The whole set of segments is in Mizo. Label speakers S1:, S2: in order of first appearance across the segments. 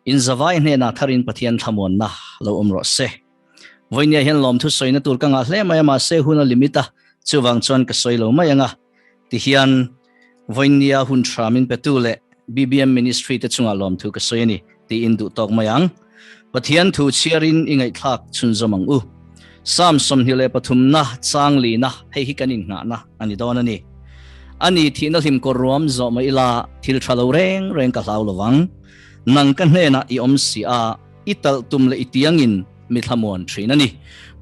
S1: In zavai hnenah tharin Pathian thlamuanna lo awm rawh se. Vawinia hian lawmthu sawina tur ka ngah hle mai a, mahse hun a limit a, chuvang chuan ka sawi lo mai ang a. Tihian vawinia hun tha min petu leh BBM Ministry te chungah lawmthu ka sawi a ni tiin duh tawk mai ang. Pathian thu chhiarin i ngaihthlak chhunzawm ang u. Psalm 23na chang lina hei hi kan innghahna a ni dawn a ni. Ani thihna hlim kawr ruam zawh mai ila thil tha lo reng reng ka hlau lovang. Nang ka hnenah i awm si a, i talh tum leh i tiangin mi thlamuan thin a ni.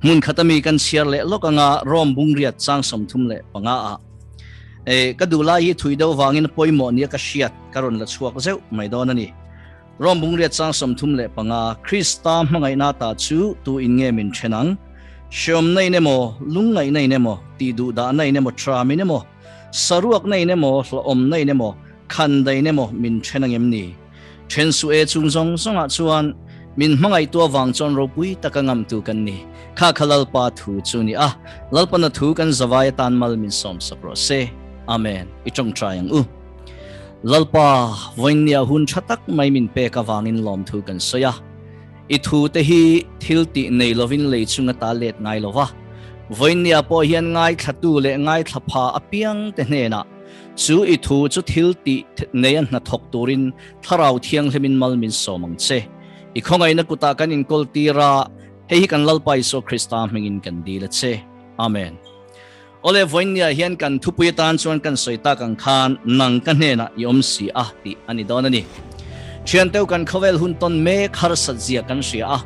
S1: Hmun khata mi kan chhiar leh lawk anga Rom bungriat chang 35 ah. E, ka duh lai hi thui deuh vangin pawimawh nia ka hriat ka rawn la chhuak zeuh mai dawn a ni. Rom bungriat chang 35, Krista hmangaihna ta chu tu in nge min then ang? Hreawmna in emaw, lungngaihna in emaw, tihduhdahna in emaw, tram in emaw, saruakna in emaw, hlawhawmna in emaw, khandain emaw min then ang em ni? Then su e chung zawng zawngah chuan min hmangaihtu avang chuan ropui taka ngamtu kan ni. Kha kha Lalpa thu chu ni a, Lalpana thu kan zavai atan mal min sawm sak rawh se. Amen. I tawngtai ang u. Lalpa, vawiinnia hun tha tak mai min pek avangin lawmthu kan sawi a. I thu te hi thil tih nei lovin lei chunga ta let ngai lo va. Vawiinnia pawh hian ngaithlatu leh ngaithla pha apiang te hnenah Chu i thu chu thil tih nei a hnathawk turin Thlarau Thianghlimin mal min sawm ang che. I khawngaihna kutah kan inkawl tir a, hei hi kan Lalpa Isua Krista hmingin kan dil a che. Amen. Awle, vawiinniah hian kan thupui atan chuan kan sawi tak ang khan nang ka hnenah i awm si a tih a ni dawn a ni. Thianteu kan khawvel hun tawn mek harsat zia kan hria a,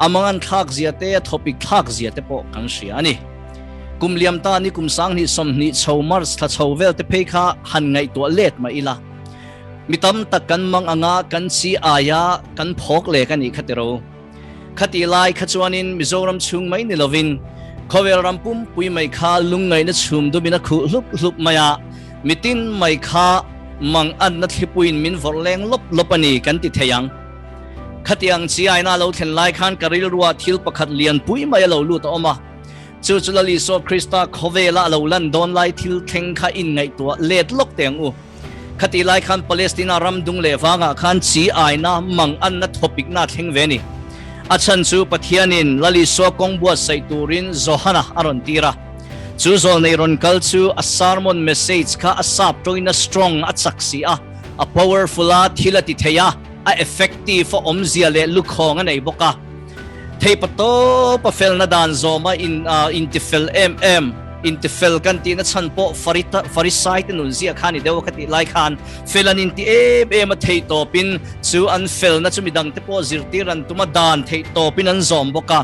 S1: a mangan thlak zia te, a thawpik thlak zia te pawh kan hria a ni. Kum liam ta ni kum 2020 chho March thla chho vel te phei kha han ngaihtuah let mah ila. Mi tam tak kan mang anga kan chi aia kan phawk lek a nih kha tiro. Khati lai kha chuanin Mizoram chhung mai ni lovin khawvel ram pumpui mai kha lungngaihna chhum dumin a khuh hlup hlup mai a, mitin mai kha mang anna thlipuiin min vawrh leng lawp lawp a ni kan ti thei ang. Khatiang chi aina lo thlen lai khan ka rilrua thil pakhat lianpui mai a lo lut a awm a. Chu chu Lal Isua Krista khawvela a lo lan dawn lai thil thleng kha inngaihtuah let lawk teh ang u. Khatih lai khan Palestina ram dung leh vangah khan chi aina mang anna thawpikna a thleng ve a ni. A chhan chu Pathianin Lal Isua kawng buatsaih turin Johana a rawn tir a. Chu zawlnei rawn kal chu a sermon message kha a sap tawngin a strong a chak si a, a powerful a, thil a ti thei a, a effective a awmzia leh lukhawng a nei bawk a. Theipa tawpa felna dan zawma in intifel em em, intifel kan tihna chhan pawh Farisai te nun ziah kha ni deuh a ka tih lai khan fel an inti em em a theih tawpin chu an felna chu midangte pawh zirtir an tum a dan theih tawpin an zawm bawk a.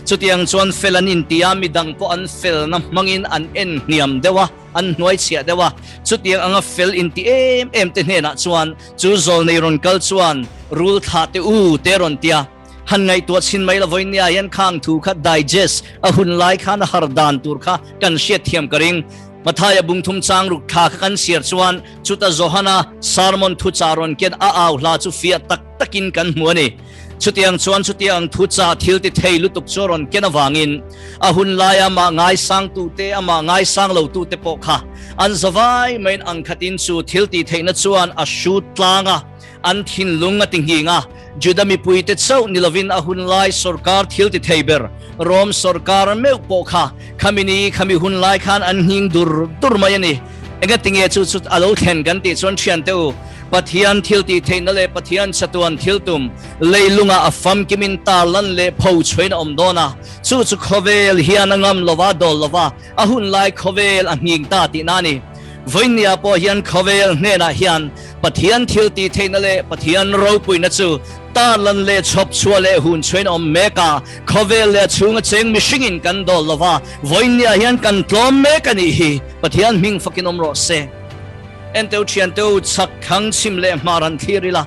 S1: Chutiang chuan fel an inti a midang pawh an felna hmangin an en hniam deuh a, an hnuai chhiah deuh a. Chutiang anga fel inti em em te hnenah chuan chu zawlnei rawn kal chuan rul thlah te u te rawn ti a. Han ngaihtuah chhin mai la vawinia hian khang thu kha digest a hun lai khan a har dan tur kha kan hriat thiam ka ring. Mathaia bungthum chang ruk thla kha kan siar chuan chuta Johana sermon thu cha rawn ken a au hla chu fiah tak takin kan hmu a ni. Chutiang chuan chutiang thu cha thil ti thei lutuk chu rawn ken avangin a hun laia mah ngaisang tute amah ngaisang lo tute pawh kha an zavai maiin angkhatin chu thil ti theihna chuan a hrut tlang a. An thinlung a ti nghing a, Juda mipuite chauh ni lovin a hun lai sorkar thil ti thei ber Rom sorkar meuh pawh kha khami ni khami hun lai khan an nghing dur dur mai a ni. Engatinge chu chu a lo thlen kan tih chuan thiante u, Pathian thil tih theihna leh Pathian chatuan thil tum leilungah a famkimin tarlan leh pho chhuain a awm dawn a, chu chu khawvel hian a ngam lova dawl lova a hun lai khawvel a nghing ta tihna a ni. Vawinia pawh hian khawvel hnenah hian Pathian thil tih theihna leh Pathian ropuina chu tarlan leh chhawp chhuah leh hun chhuain a awm mek a, khawvel leh a chhunga cheng mihringin kan dawl lo va, vawinia hian kan tlawm mek a nih hi. Pathian hming fakin awm rawh se. Enteu thianteu chhak thlang chhim leh hmar han thlir ila,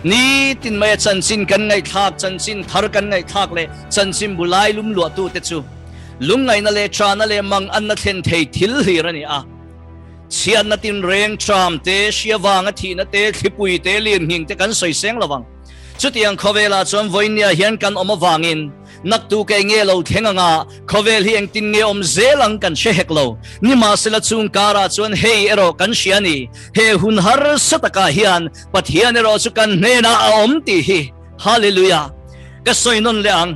S1: nitin maia chanchin kan ngaihthlak, chanchin thar kan ngaihthlak leh chanchin bu lai lum luahtute chu lungngaihna leh chana leh mang anna thlen thei thil hlir a ni a. Chhiatna tinreng tram te, hria vanga thihna te, thlipui te, lirnghing te kan sawi seng lovang. Chutiang khawvelah chuan vawinia hian kan awm avangin naktu kei nge lo thleng anga khawvel hi engtin nge awm zel ang kan hre hek lo. Nimahsela chung karah chuan hei erawh kan hria a ni. He hun harsa takah hian Pathian erawh chu kan hnenah a awm tih hi. Hallelujah! Ka sawi nawn leh ang.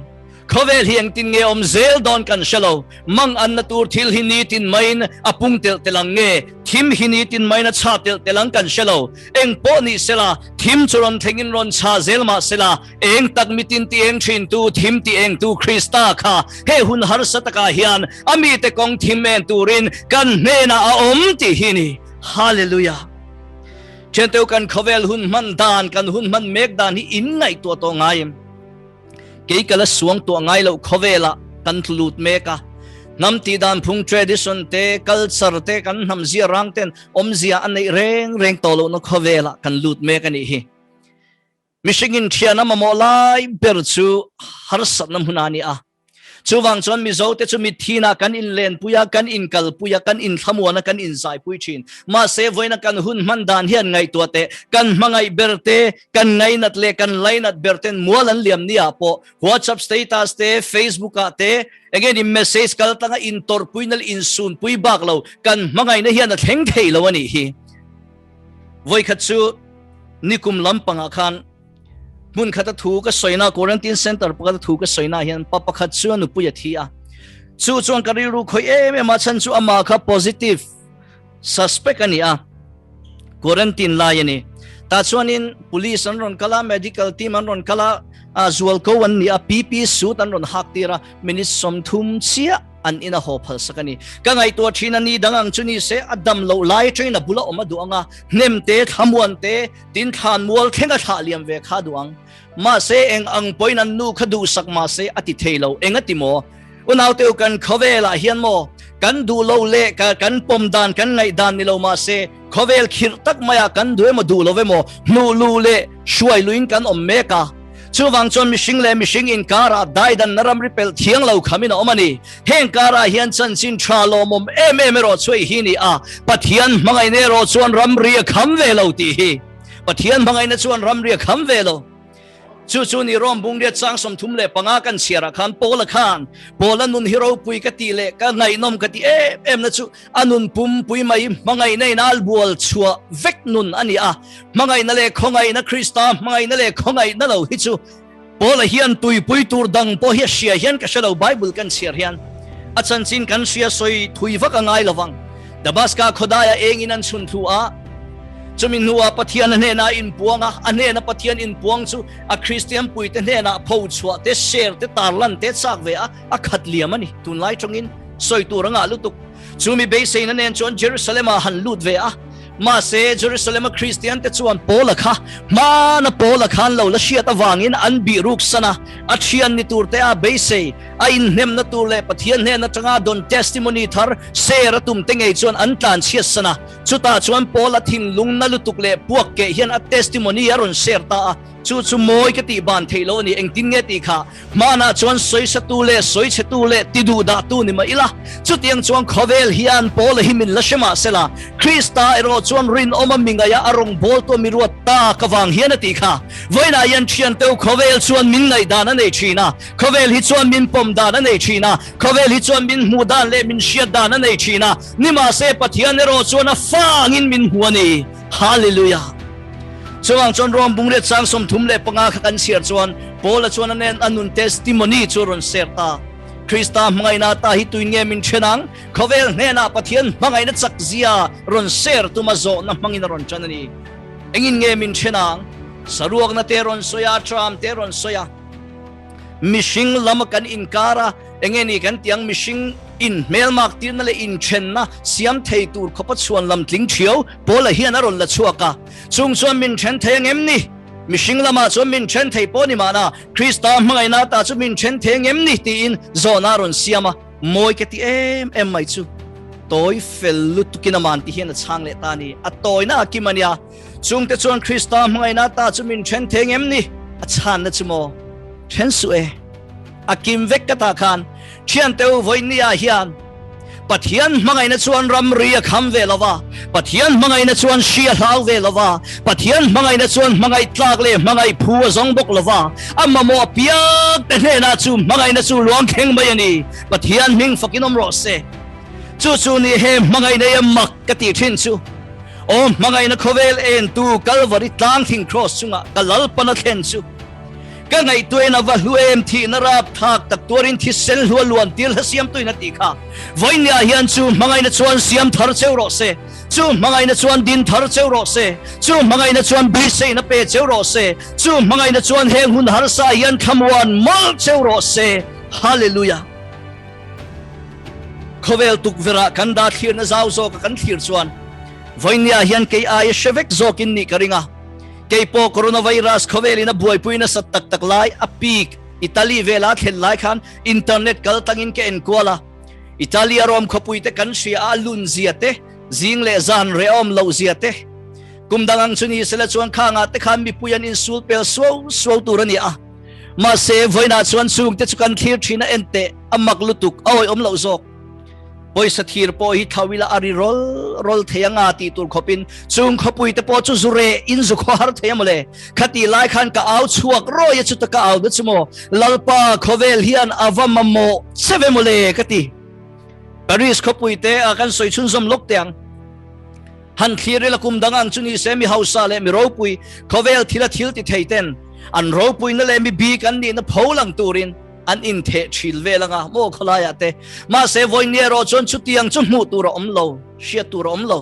S1: Khawvel hi engtin nge awm zel dawn kan hre lo. Mang anna tur thil hi nitin maiin a pung telh telh ang nge, thim hi nitin maiin a chha telh telh ang kan hre lo. Eng pawh ni sela, thim chu rawn thlengin rawn chha zel mah sela, eng tak mitin ti eng thintu, thim ti engtu Krista kha he hun harsa takah hian a mite kawng thim en turin kan hnenah a awm tih hi ni. Hallelujah! Thianteu kan khawvel hun hman dan, kan hun hman mek dan hi in ngaihtuah tawh ngai em? Kei ka la suang tuah ngai loh khawvelah kan tlu lut mek a. Hnam tih dan phung tradition te, culture te kan hnam zia rang ten awmzia a neih reng reng tawh lohna khawvelah kan lut mek a nih hi. Mihring in thian a mamawh lai ber chu harsatna hmun a ni a. Chuvang chuan Mizo te chu mithinah kan inlenpui a, kan inkalpui a, kan inthlamuan a, kan inzaipui thin. Mahse, vawiina kan hun hman dan hian ngaihtuah teh, kan hmangaih ber te, kan ngainat leh kan lainat ber ten mual an liam ni ah pawh WhatsApp status te, Facebook ah te, enge ni message kal tlanga intawrhpuina leh insunpui bak lo kan hmangaihna hian a thleng thei lo a nih hi. Vawikhat chu nikum lampangah khan Hmun khata thu ka sawina, quarantine center pakhat thu ka sawina hian pa pakhat chu a nupui a thi a. Chu chuan ka rilru khawih em em a, chhan chu amah kha positive suspect a ni a, quarantine lai a ni. Tah chuanin police an rawn kal a, medical team an rawn kal a, a zualko an ni a, PP suit an rawn hak tir a, minute 30 chiah an ina haw phal sak a ni. Ka ngaihtuah thin a ni dang ang chu ni se, a dam loh lai atangin a bula awm a duh ang a, hnem te, thlamuan te, Tin thlan mual thleng a thlah liam ve kha duh ang. Mahse eng ang pawhin an nu kha duhsak mahse a ti thei lo. Eng a ti maw? Unaute u kan khawvelah hian maw kan duh lo leh ka kan pawm dan kan ngaih dan ni lo mahse khawvel khirh tak maiah kan duh emaw duh lo emaw hnuh luh leh hruai luin kan awm mek a. Chuvang chuan mihring leh mihring inkarah daidanna ramri pelh thiang lo khamin a awm a ni. Heng karah hian chanchin tha lawmawm em em erawh chu ei hi ni a, Pathian hmangaihna erawh chuan ramri a kham ve lo tih hi. Pathian hmangaihna chuan ramri a kham ve lo. Chu chu ni Rom bungriat chang 35 kan chhiarah khan Paula khan, Paula nun hi ropui ka tih leh ka ngaihnawm ka tih em em na chu a nun pumpui mai hmangaihna in a bual chhuah vek nun a ni a. Hmangaihna leh khawngaihna Krista hmangaihna leh khawngaihna lo hi chu Paula hian tuipui tur dang pawh hi a hria hian ka hre lo, Bible kan chhiar hian a chanchin kan hria sawi thui vak a ngai lovang. Damaska khawdaia engin an chhun thu a, chumi hnuah Pathian a hnenah a inpuang a, a hnena Pathian inpuang chu a Kristian puite hnenah pho chhuah te, share te, tarlan te chak ve a, a khat liam a ni. Tunlai tawngin sawi tur a ngah lutuk. Chumi beiseina nen chuan Jerusalem-ah han lut ve a. Mahse, Jerusalem-a Kristiante chuan Paula kha hmana Paula khan lo la hriat avangin an bih ruk san a, a thian ni turte a beisei, a inhnemna tur leh Pathian hnen atanga dawn testimony thar share a tum te ngei chuan an tlan chhiat san a. Chutah chuan Paula thinlung na lutuk leh puak keh hian a testimony a rawn share ta a. Chu chu mawi ka tih ban theih loh a ni, engtin nge tih kha hmanah chuan sawisatu leh sawichhetu leh ti duh dahtu ni mah ila, chutiang chuan khawvel hian Paula hi min la hre mah sela, Krista erawh chuan rinawma mi ngaih a a rawngbawltu a mi ruat tak avang hian a tih kha. Vawiinah hian thianteu khawvel chuan min ngaih dan a nei thin a, khawvel hi chuan min pawm dan a nei thin a, khawvel hi chuan min hmuh dan leh min hriat dan a nei thin a, nimahse Pathian erawh chuan a fangin min hmu a ni. Hallelujah! Chuvang chuan Rom bungriat sang 35 kha kan chhiar chuan Paula chuan a nen a nun testimony chu rawn share ta. Krista hmangaihna ta hi tuin nge min then ang? Khawvel hnenah Pathian hmangaihna chak zia rawn share tuma zawhna hmangin a rawn tan a ni. Engin nge min then ang? Saruakna te rawn sawi a, tram te rawn sawi a. Mihring lama kan inkar a, enge ni kan tiang mihring in hmelmak tirna leh inthenna siam thei tur khawpa chhuan lam tling thiau Paula hian a rawn la chhuak a. Chung chuan min then thei angem ni? Mihring lamah chuan min then thei pawh ni mahna, Krista hmangaihna ta chu min then thei angem ni? tiin zawhna a rawn siam a. Mawi ka ti em em mai chu tawi fel lutukin aman ti hian a chhang leh ta a ni. A tawina a kim a nia. Chungte chuan Krista hmangaihna ta chu min then thei ngem ni? A chhanna chu maw? Then suh e. A kim vek ka ta khan thiante u vawinia hian Pathian hmangaihna chuan ramri a kham ve lova, Pathian hmangaihna chuan hri a hlau ve lova, Pathian hmangaihna chuan hmangaih tlak leh hmangaih phu a zawng bawk lova, a mamawh apiang te hnenah chu hmangaihna chu luang thleng mai a ni. Pathian hming fakin awm rawh se. Chu chu ni he hmangaihna i a mak ka tih thin chu. Aw hmangaihna khawvel entu Kalvari tlang thing cross chungah ka Lalpan a thlen chu. Ka ngaihtuahin a va hlu em, thihna rapthlak tak tuarin thisen hlua luan tir hla siamtuin a tih kha. Vawinia hian chu hmangaihna chuan siam thar cheu rawh se, chu hmangaihna chuan din thar cheu rawh se, chu hmangaihna chuan beiseina pe cheu rawh se, chu hmangaihna chuan heng hun harsa hian thlamuan mawlh cheu rawh se. Hallelujah! Khawvel tukverhah kan dah thlirna zau zawka kan thlir chuan vawinia hian kei aia hre vek zawkin nih ka ring a. Kei pawh coronavirus khawvelin a buaipui nasat tak tak lai a peak Italy vela thlen lai khan internet kal tangin ka enkual a. Italy a rawm khawpui te kan hria a, a lun zia te, zing leh zan rehawm loh zia te. Kum dang ang chu ni sela chuan khangah te khan mipui an insul pel suau suau tur a ni a. Mahse vawiinah chuan chungte chu kan thlir thin a en teh a mak lutuk a awihawm loh zawk. Pawisa thir pawh hi tho ila a ri rawl rawl thei anga tih tur khawpin chung khawpui te pawh chu zu reh in zu khaw har thei a mawle. Khati lai khan ka au chhuak rawi a chuta ka au na chu maw Lalpa khawvel hian a va mamawh che ve mawle ka ti. Paris khawpui te a kan sawi chhunzawm lawk teh ang. Han thlir ila kum dang ang chu ni se mi hausa leh mi ropui khawvel thila thil ti thei ten an ropuina leh mi bik an nihna pho lang turin an intheh thil vel anga maw khawlaiah te. Mahse vawiin erawh chuan chutiang chu hmuh tur a awm lo, hriat tur a awm lo.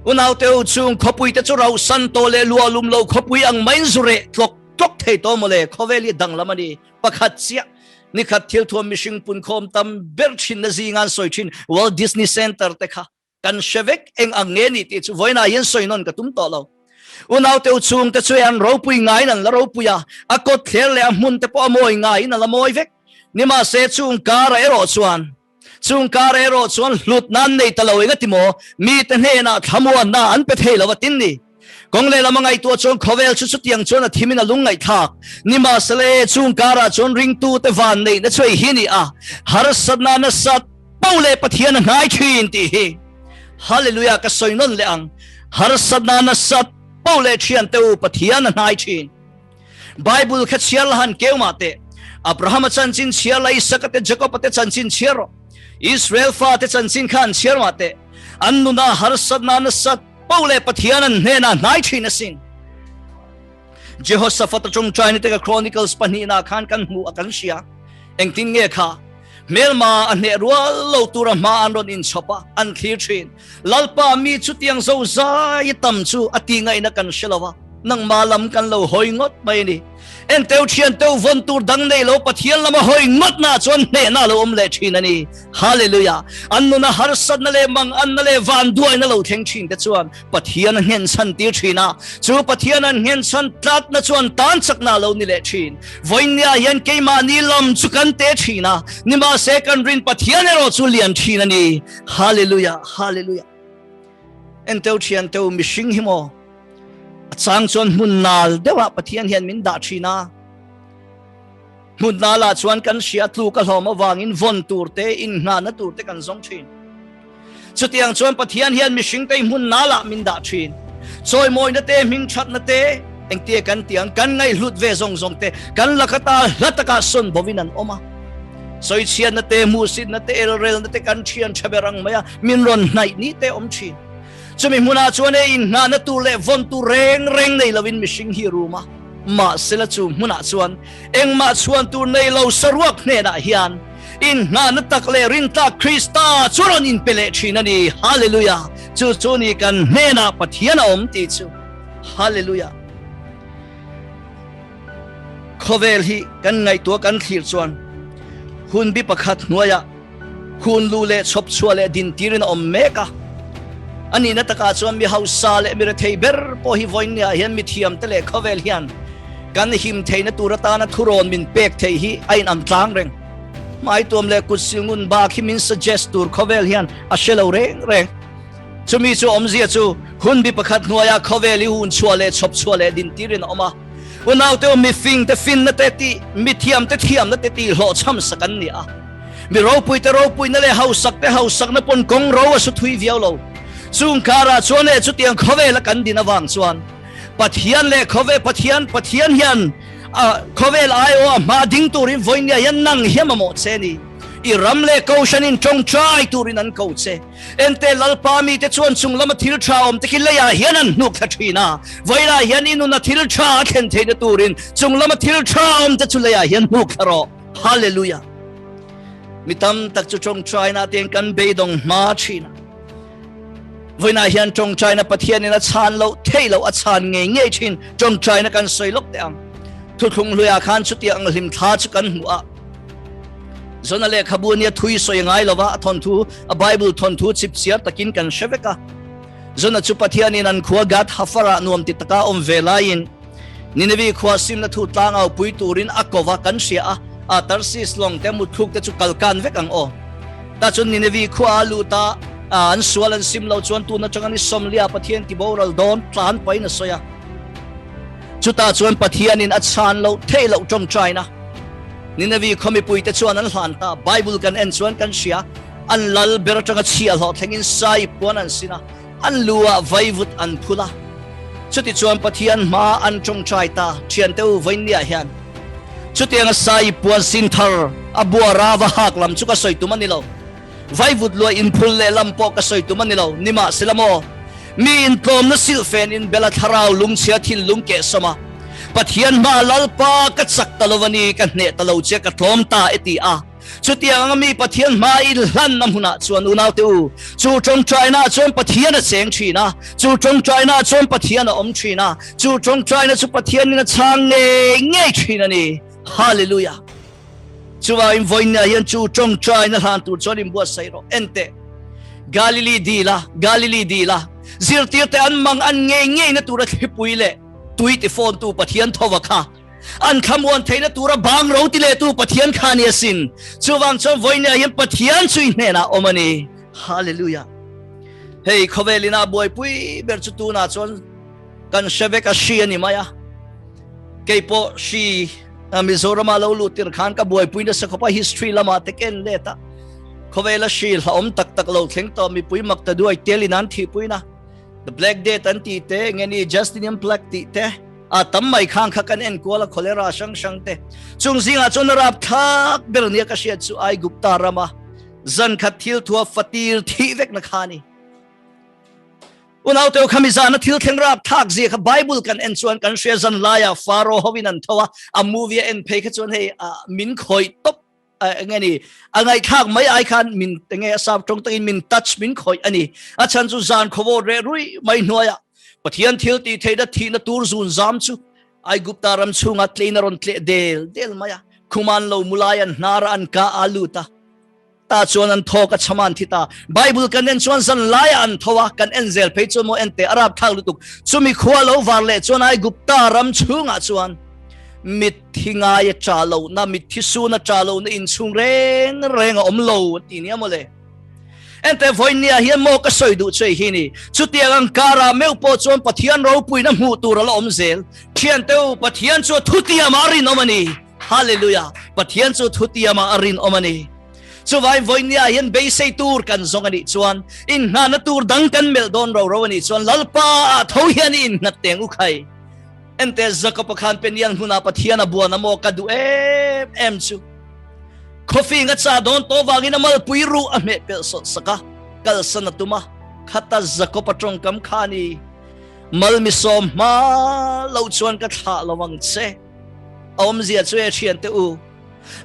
S1: Unauteu chung khawpui te chu rauhsan tawh leh luahlum lo khawpui ang maiin zu reh tlawk tlawk thei tawh mawle, khawvel hi danglam a ni. Pakhat chiah nikhat thil thuam mihring punkhawm tam ber thinna zinga an sawi thin Walt Disney Center te kha kan hre vek eng ang nge ni tih chu vawiinah hian sawi nawn ka tum tawh lo. Unauteu chhungte chu an ropui ngaiin an la ropui a, a kawt thler leh a hmun te pawh a mawi ngaiin a la mawi vek. Nimahse chung karah erawh chuan chung karah erawh chuan hlutna an nei ta lo eng a ti maw? Mite hnenah thlamuanna an pe thei lo a tin ni. Kawng lehlam a ngaihtuah chuan khawvel chu chutiang chuan a thimin a lungngaihthlak. Nimahsele chung karah chuan ringtute van neihna chu ei hi ni a, harsatna nasat po leh Pathian a hnai thin tih hi. Hallelujah ka sawi nawn leh ang. Harsatna nasat po leh thiante u Pathian a hnai thin. Bible kha chhiar la han keu mah teh. Abraham-a chanchin chhiar la, Isaka te, Jacob-a te chanchin chhiar rawh. Israel fate chanchin kha han chhiar mah teh. An nuna harsatna nasat po leh Pathian an hnenah hnai thin asin. Jehoshaphat a tawngtaina te ka Chronicles pahnihna khan kan hmu a kan hria. Engtin nge kha? Hmelma a hneh rual lo tura hma an rawn inchhawp a, an thlir thin. Lalpa mi chutiang zo zai tam chu a ti ngaihna kan hre lo a, nangma lam kan lo hawi ngawt mai a ni. Enteu thian teu vawn tur dang nei lo Pathian lama hawi ngawt na chuan hnehna lo awm leh thin a ni. Hallelujah! An nuna harsatna leh manganna leh vanduaina lo thleng thin te chuan Pathian a nghen chhan tir thin a, chu Pathian an nghen chhan tlatna chuan tan chakna a lo ni leh thin. Vawinia hian keimahni lam chu kan te thin a, nimahse kan rin Pathian erawh chu lian thin a ni. Hallelujah! Hallelujah! Enteu thian teu mihring hi maw? A chang chuan hmun nal deuhah Pathian hian min dah thin a. Hmun nalah chuan kan hria tluk a hlawm avangin vawn tur te, inngahna tur te kan zawng thin. Chutiang chuan Pathian hian mihring te hmun nalah min dah thin. Chawimawina te, hmingthatna te, engtia kan tih ang, kan ngaihhlut ve zawng zawng te, kan lakata hla takah sawn bovin an awm a. Sawichhiatna te, hmuhsitna te, elrelna te kan thian tha ber ang mai a, min rawn hnaih ni te awm thin. Chumi hmunah chuan e inngahna tur leh vawn tur reng reng nei lovin mihring hi rum a. Mahsela chu hmunah chuan engmah chhuan tur nei lo saruak hnenah hian inngahna tak leh rintlak Krista chu rawn inpe leh thin a ni. Hallelujah! Chu chu ni kan hnenah Pathian a awm tih chu. Hallelujah! Khawvel hi kan ngaihtuah kan thlir chuan hunbi pakhat hnuaiah Hun lu leh chhawp chhuah leh din tirin a awm mek a. A nihna takah chuan mi hausa leh mi rethei ber pawh hi vawiinniah hian mi thiamte leh khawvel hian kan him theihna tur atana thurawn min pek theih hi a inang tlang reng. Hmaituam leh kut sil ngun bak hi min suggest tur khawvel hian a hre lo reng reng. Chumi chu awmzia chu hunbi pakhat hnuaiah khawvel hi hun chhuah leh chhawp chhuah leh din tirin a awm a. Unaute u mifingte finna te tih, mithiamte thiamna te tih hlawhchham sak an ni a. Mi ropuite ropuina leh hausakte hausakna pawn kawng ro a su thui viau lo. Chung karah chuan leh chutiang khawvela kan din avang chuan Pathian leh khawvel Pathian Pathian hian a khawvel aiawh a hma ding turin vawinia hian nang hian mamawh che ni. I ram leh kohhranin tawngtai turin an ko che. Ente Lalpa mite chuan chung lama thil tha awm te khi leiah hian an hnuk thla thin a. Vawilah hian i nuna thil tha a thlen theihna turin chung lama thil tha awm te chu leiah hian hnuk thla rawh. Hallelujah! Mi tam tak chu tawngtaina tein kan beidawng hma thin a. Vawiinah hian tawngtaina Pathianin a chhan loh theih loh a chhan ngei ngei thin tawngtaina kan sawi lawk teh ang. Thuthlung hluiah khan chutiang ang hlimthla chu kan hmu a. Zona lehkhabu nia thui sawi ngai lova a thawnthu a Bible thawnthu chipchiar takin kan hre vek a. Zona chu Pathianin an khua Gath Hafara nuam ti taka awm ve laiin Ninevi khua simna thu tlangau pui turin a kova kan hria a, a Tarsis lawng te mutthluk te chu kalkan vek ang aw. Ta chuan Ninevi khua a lut a, an sual an sim lo chuan tun atanga ni sawmlia Pathian ti boral dawn tlan pahin a sawi a. Chutah chuan Pathianin a chhan loh theih loh tawngtaina Ninevi khaw mipuite chuan an hlan ta. Bible kan en chuan kan hria, an lal ber atanga chhiah hlawh thlengin sai puan an sin a, an lu ah vaivut an phul a. Chutichuan Pathian hma an tawngtai ta, Thiante u, vawiinniah hian chutianga sai puan sin thar a bua rava hak lam chu ka sawi tum a ni lo. Vaivut lua inphul leh lam pawh ka sawi tum a ni lo. Nimahsela maw, mi intlawmna silhfen in bela thlarau lungchhia thinlung kehsawm a, Pathian hma Lalpa ka chak ta lo a ni, ka hneh ta lo che, ka tlawm ta e ti a. Chutiang anga mi Pathian hma inhlanna hmunah chuan unaute u, chu tawngtainaah chuan Pathian a cheng thin a, chu tawngtainaah chuan Pathian a awm thin a, chu tawngtaina chu Pathianin a chhang ngei ngei thin a ni. Hallelujah! Chuvangin vawiinah hian chu tawngtaina hlan tur chuan inbuatsaih rawh. Enteh, Galili dil a, Galili dil a, zirtirte an mang an ngei ngeina tura thlipui leh tui tifawntu Pathian thova kha an thlamuan theihna tura bang ro ti lehtu Pathian kha ni asin. Chuvang chuan vawiinah hian Pathian chu i hnenah awm a ni. Hallelujah! Hei khawvel ina buaipui ber chu tunah chuan kan hre vek a hri a ni mai a. Kei pawh hri Mizorama lo lut tir khan ka buaipui nasa khawp a, history lamah te ken let a. Khawvela hri hlauhawm tak tak lo thleng tawh mipui mak ta duai telin an thihpuina The Black Death an tih te, nge ni Justinian Plague tih te, a tam mai khang kha kan en kual a cholera hrang hrang te. Chung zingah chuan a rapthlak ber nia ka hriat chu Aigupta rama zan khat thil thua fatir thih vekna kha a ni. Unauteu khami zana thil thleng rapthlak zia kha Bible kan en chuan kan hria zan laia Pharaoh hovin an tho a, a movie a en phei kha chuan hei min khawih tawp nge ni a ngaihthlak mai ai khan min nge a sap tawng takin min touch min khawih a ni. A chhan chu zan khawvawt reh rui mai hnuaiah Pathian thil tih theihna thihna tur zun zam chu Aigupta ram chhunga tlein a rawn tleh del del mai a, khuman lo mulai an hnar a an ka a lut a. Ta chuan an thaw ka chham an thi ta. Bible kan en chuan zan laiah an tho a, kan en zel phei chuan maw en teh a rapthlak lutuk. Chumi khua lo var leh chuan Aigupta ram chhungah chuan mitthi ngai a cha lohna, mitthi sun a cha lohna inchhung reng reng a awm lo an ti nia mawle. Enteh vawinia hian maw ka sawi duh chu hei hi ni. Chutiang ang karah meuh pawh chuan Pathian ropuina hmuh tur a la awm zel. Thiante u, Pathian chu a thutiamah a rinawm a ni. Hallelujah! Pathian chu thutiamah a rinawm a ni. Chuvai vawinia hian beisei tur kan zawng a nih chuan, inngahna tur dang kan melh dawn ro ro a nih chuan Lalpa ah tho hian i innghat teng u khai. Enteh Jakob-a khan Peniel hmunah Pathian a buan a maw ka duh em em chu. Khawfing a chah dawn tawh vangin a malpui ruh a hmeh pelh sawt sak a, kalsan a tum a, khata Jakob-a tawngkam kha a ni. Mal mi sawm hma lo chuan ka thlah lo ang che. A awmzia chu e thiante u,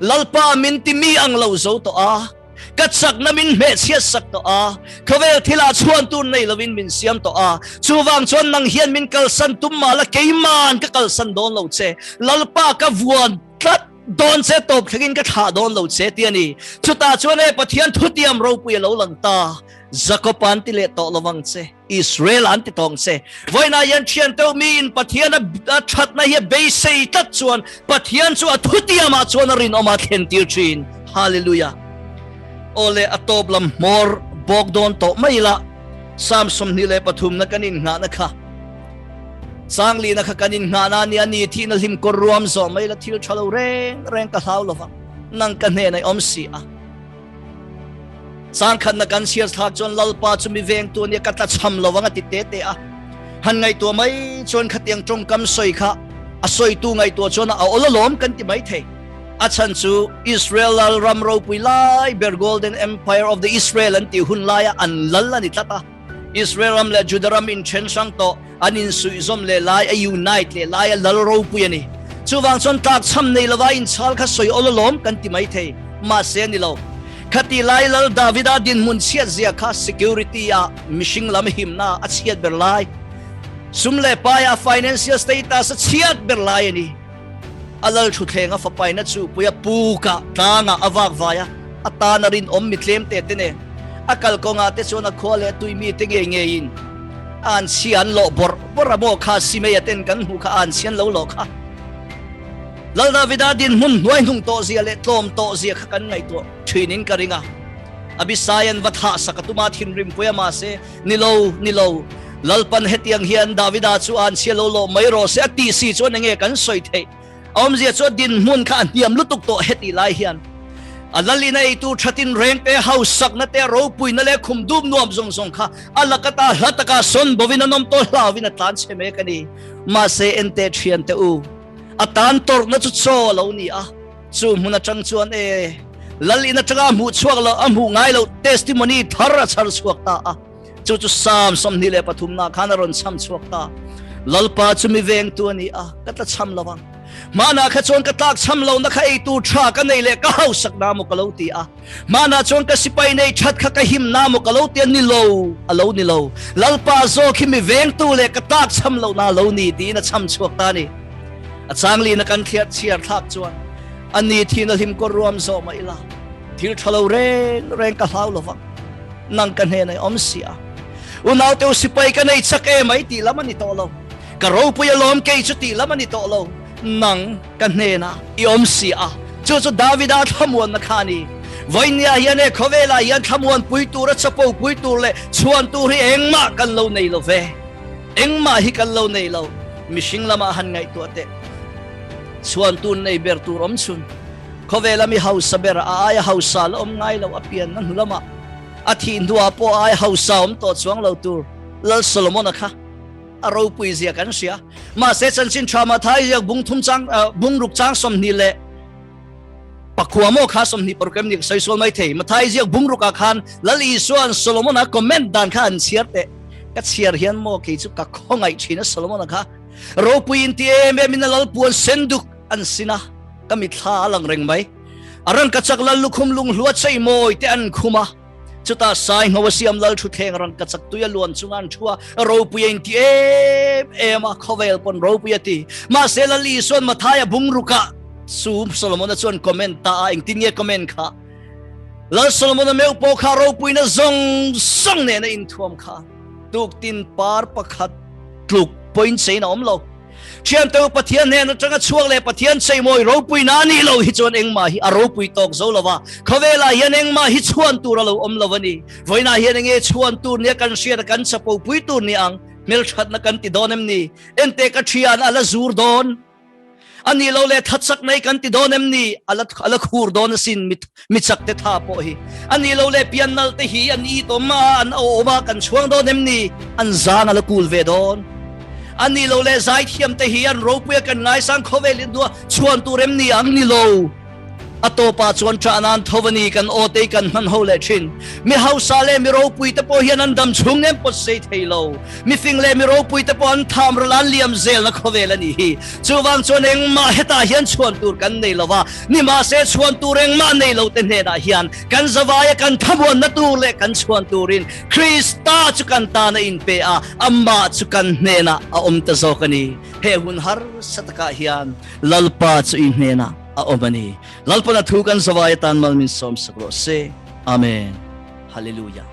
S1: Lalpa min ti mi ang lo zo tawh a, ka chakna min hmehchhiat sak tawh a, khawvel thilah chhuan tur nei lovin min siam tawh a, chuvang chuan nang hian min kalsan tum mah la keiman ka kalsan dawn lo che, Lalpa ka vuan tlat dawn che tawp thlengin ka thlah dawn lo che ti a ni. Chutah chuan e Pathian thutiam ropui a lo lang ta, Jakob-a an ti leh tawh lovang che. Israel an ti tawng che. Vawiinah hian thian teuh miin Pathian a thatna hi a beisei tlat chuan Pathian chu a thutiamah chuan a rinawm a thlen tir thin. Hallelujah. Awle a tawp lam hmawr bawk dawn tawh mai ila Psalm 23 na kan innghahna kha Sanglina kha kan innghahna a nia ni thihna hlim kawr ruam zawh mai ila thil tha lo reng reng ka hlau lovang nang ka hnenah i awm si a. Changkhatna kan chhiar thlak chuan Lalpa chu mi vengtu ania ka tlachham lo ang a ti te te a. Han ngaihtuah mai chuan khatiang tawngkam sawi kha a sawitu ngaihtuah chuan a awl alawm kan ti mai thei. A chhan chu Israel lal ram ropui lai ber Golden Empire of the Israel an tih hun laia an lal a ni tlat a. Israel ram leh Juda ram inthen hrang tawh an insuihzawm leh lai a unite leh lai a lal ropui a ni. Chuvang chuan tlakchham nei lova inchhal kha sawi awl alawm kan ti mai thei. Mahse a ni lo. Khati lai lal Davida dinhmun chhiat zia kha security ah mihring lam himna a chhiat ber lai, sum leh paia financial status a chhiat ber lai a ni. A lal thutthleng a fapaina chu puia pukah tlangah a vak vai a, a tan a rinawm mi tlem te te nen a kalkawngah te chuan a khua leh a tui mi te ngei ngeiin a an chhia an lawh bawrh bawrh a maw kha Simeia ten kan hmuh kha a an chhia an lo lawh kha. Lal Davida dinhmun hnuai hnung tawh zia leh tlawm tawh zia kha kan ngaihtuah thinin ka ring a. Abisai an va thah sak a tuma thinrim pui a mahse Ni lo, ni lo. Lalpan hetiang hian Davida chu an chhia lo lawh mai rawh se a tih si chuan enge kan sawi theih? A awmzia chu a dinhmun kha a hniam lutuk tawh hetih lai hian a lalin a eitu thatin reng te, hausakna te, ropuina leh khum dup nuam zawng zawng kha a lakata hla taka sawn bovin a nawm tawh hlauhin a tlan chhe mek a ni. Mahse ente thiante u, a tan tawrhna chu chaw a lo ni a. Chu hmun atang chuan e Lal in atanga hmuh chhuak lo a hmuh ngai lo testimony thar a chhar chhuak ta a. Chu chu Psalm 23 na khan a rawn chham chhuak ta. Lalpa chu mi vengtu a ni a, ka tla chham lovang. Hmanah kha chuan ka tlak chham lo na kha ei tur tha ka nei leh ka hausak na maw ka lo ti a. Hmanah chuan ka sipai nei that kha ka him na maw ka lo ti a, ni lo, a lo ni lo. Lalpa zawk hi mi vengtu leh ka tlak chham lo na lo ni tiin a chham chhuak ta a ni. A changlina kan thliar chhiar thlak chuan a ni thin a hlim kawr ruam zawh mah ila thil tha lo reng reng ka hlau lovang nang ka hnenah i awm si a. Unau teu sipai ka nei chak e mai tih lam a ni tawh lo. Ka ropui alawm kei chu tih lam a ni tawh lo. Nang ka hnenah i awm si a. Chu chu Davida thlamuanna kha a ni. Vawinia hian he khawvelah hian thlamuan pui tur a chapo pui tur leh chhuan tur hi engmah kan lo nei lo ve. Engmah hi kan lo nei lo. Mihring lamah han ngaihtuah teh. Chhuan tur nei ber tur awm chhun. Khawvela mi hausa ber a aia hausa la awm ngai lo a pianna hnu lamah a thih hnuah pawh a aia hausa awm tawh chuang lo tur Lal Solomon-a kha a ropui zia kan hria. Mahse chanchin tha Mathai ziak bung thum chang bung ruk chang 20 leh Pakhua maw kha 26 em ni ka sawi sual mai thei. Mathai ziak bung rukah khan Lal Isua'n Solomon-a comment dan kha an chhiar teh. Ka chhiar hian maw kei chu ka khawngaih thin a Solomon-a kha. Ropui in ti em em in a lal puan sen duk an sin a, ka mithla a lang reng mai. A rangkachak lal lukhum lunghlua chei mawi te an khum a. Chutah sai ngho a siam lal thutthleng rangkachak tui a luan chunga an thu a, ropui a inti em em a, khawvel pawn ropui a ti. Mahse Lal Isua'n Mathaia bung rukah chu Solomona chuan comment ta a, engtin nge comment kha? Lal Solomona meuh pawh kha ropuina zawng zawng nen a inthuam kha tuktin par pakhat tluk pawhin chein a awm lo. Thianteu Pathian hnen atanga chhuak leh Pathian cheimawi ropuina a nih loh hi chuan engmah hi a ropui tawk zo lo va, khawvelah hian engmah hi chhuan tur a lo awm lo a ni. Vawiinah hian enge chhuan tur nia kan hriat a kan chapo pui tur ni ang, hmelthatna kan ti dawn em ni? Ente ka thian a la zur dawn a nih loh leh thatchak nei kan ti dawn em ni? A la a la khur dawn asin mi mi chak te tha pawh hi. A nih loh leh pian nal te hi an it awm a, an awm a, kan chhuang dawn em ni? An zang a la kul ve dawn. A nih loh leh zaithiam te hi an ropui a kan ngaisang khawvel in duah chhuan tur em ni ang ni lo. A tawpah chuan ṭah nan tho a ni kan aw te kan hman ho leh ṭhin. Mi hausa leh mi ropui te pawh hian an dam chhung nem pawt sei thei lo. Mi fing leh mi ropui te pawh an tham ral an liam zelna khawvel a nih hi. Chuvang chuan engmah hetah hian chhuan tur kan nei lo va, nimahse chhuan tur engmah nei lo te hnenah hian kan zavaia kan thamuanna tur leh kan chhuan turin Krista chu kan tan a inpe a, amah chu kan hnenah a awm ta zawk a ni. He hun harsa takah hian Lalpa chu i hnenah a awm a ni. Lalpana thu kan zavai atan mal min sawmsak rawh se. Amen. Hallelujah.